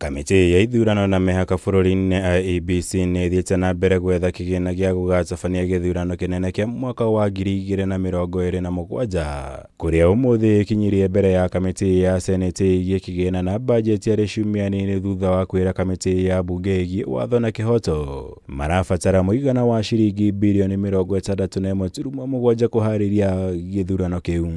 Kamĩtĩ ya ithurano na mĩhaka bũrũri-inĩ IEBC nĩ ĩthiĩte na mbere gwetha kĩgĩna gĩa gũgatabania gĩthurano kĩnene kĩa mwaka wa 2027 kũrĩa ũmũthĩ ĩkinyirie mbere ya kamĩtĩ ya seneti ĩgiĩ kĩgĩna na bajeti arĩ ciumia nini thutha wa kwĩra kamĩtĩ ya bunge ĩgiĩ watho na kĩhoto marabatara mũigana wa ciringi birioni 61.7 kũharĩria gĩthurano kĩu.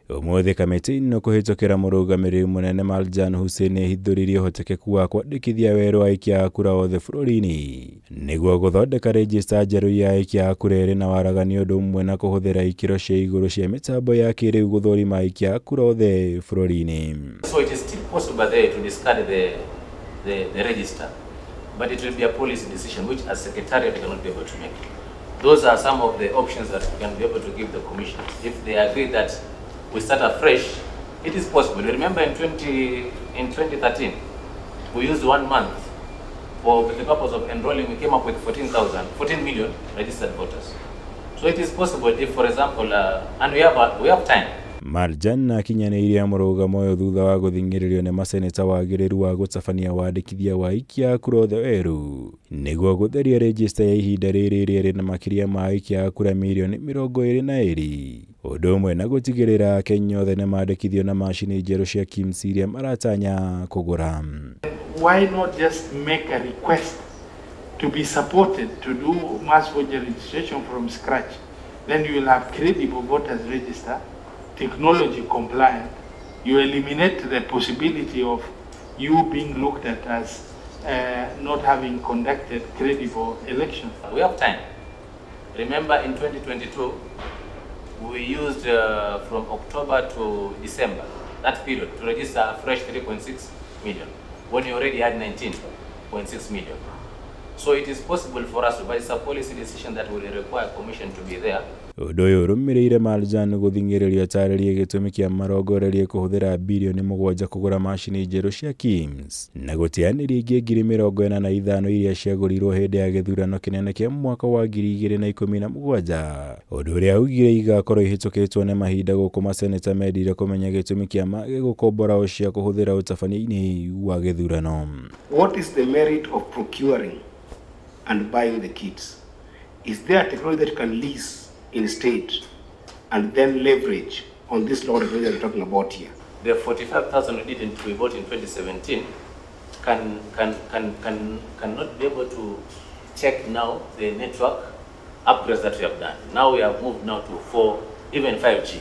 Ũmũthĩ kamĩtĩ ĩno kũhĩtũkĩra mũrũgamĩrĩri mũnene Marjan Hussein nĩahithũririe ũhotekeku wa kwandĩkithia werũ aikia a kura othe bũrũri-inĩ nĩguo gũthondeka rejista njerũ ya aikia a kura ĩrĩ na waragania ũndũ ũmwe na kũhũthĩra ikĩro cia igũrũ cia mĩtambo ya kĩrĩu gũthũrima aikia a kura othe bũrũri-inĩ. So it is still possible there to discard the register, but it will be a policy decision which as secretariat we cannot be able to make. Those are some of the options that we can be able to give the commission. If they agree that we start afresh, it is possible. Remember in 2013, we used 1 month for the purpose of enrolling. We came up with 14 million registered voters. So it is possible if, for example, and we have time. Marjan akinyanĩirie mũrũgamo ũyũ thutha wa gũthing'ĩrĩrio nĩ maseneta wagĩrĩru wa gũtabania wandĩkithia wa aikia a kura othe werũ nĩguo gũtheria rejista ya ihinda rĩrĩ ĩrĩa ĩrĩ na makĩria ma aikia a kura mirioni 22 ũndũ ũmwe na gũtigĩrĩra Akenya othe nĩmandĩkithio na macini njerũ cia KIMS iria maratanya kũgũra. Why not just make a request to be supported to do mass voter registration from scratch? Then you will have credible voters register, technology compliant. You eliminate the possibility of you being looked at as not having conducted credible elections. We have time. Remember in 2022, we used from October to December, that period, to register a fresh 3.6 million, when you already had 19.6 million. So it is possible for us, but it's a policy decision that will require commission to be there. Ũndũ ũyũ ũrũmĩrĩire Marjan gũthing'ĩrĩrio atarĩrie gĩtũmi kĩa marongorerie kũhũthĩra birioni 7 kũgũra macini njerũ cia KIMS na gũteanĩria ingĩ 45,000 iria ciagũrirwo hĩndĩ ya gĩthurano kĩnene kĩa mwaka wa 2017 ũndũ ũrĩa augire igakorwo ihĩtũkĩtwo nĩ mahinda gũkũ maseneta mendire kũmenya gĩtũmi kĩa mage gũkombora cia kũhũthĩra ũtabania-inĩ wa gĩthurano. What is the merit of procuring and buying the kits? Is there a technology that can lease instead and then leverage on this law that we are talking about here? The 45,000 we did we bought in 2017 cannot be able to check now the network upgrades that we have done. Now we have moved now to 4, even 5G.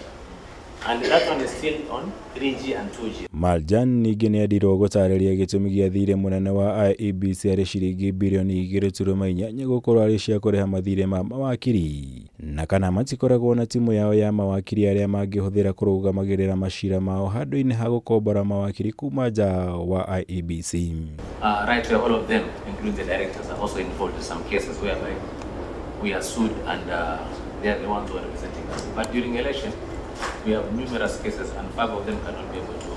And that one is still on 3G and 2G. Marjan ningĩ nĩendirwo gũtarĩria gĩtũmi gĩa thirĩ mũnene wa IEBC arĩ ciringi birioni 2.8 gũkorwo arĩ cia kũrĩha mathirĩ ma mawakiri na kana matikoragwo na timu yao ya mawakiri arĩa mangĩhũthĩra kũrũgamagĩrĩra macira mao handũ-inĩ ha gũkombora mawakiri kuma nja wa IEBC. Right, all of them, including the directors, are also involved in some cases whereby we are sued and they are the ones who are representing us. But during election, we have numerous cases and 5 of them cannot be able to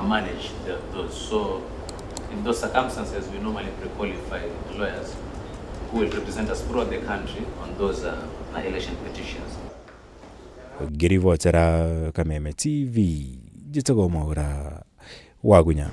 manage those. So in those circumstances, we normally pre-qualify lawyers who will represent us throughout the country on those election petitions. Ngĩribotera Kameme TV, njĩtagwo Mwaura Wagunya.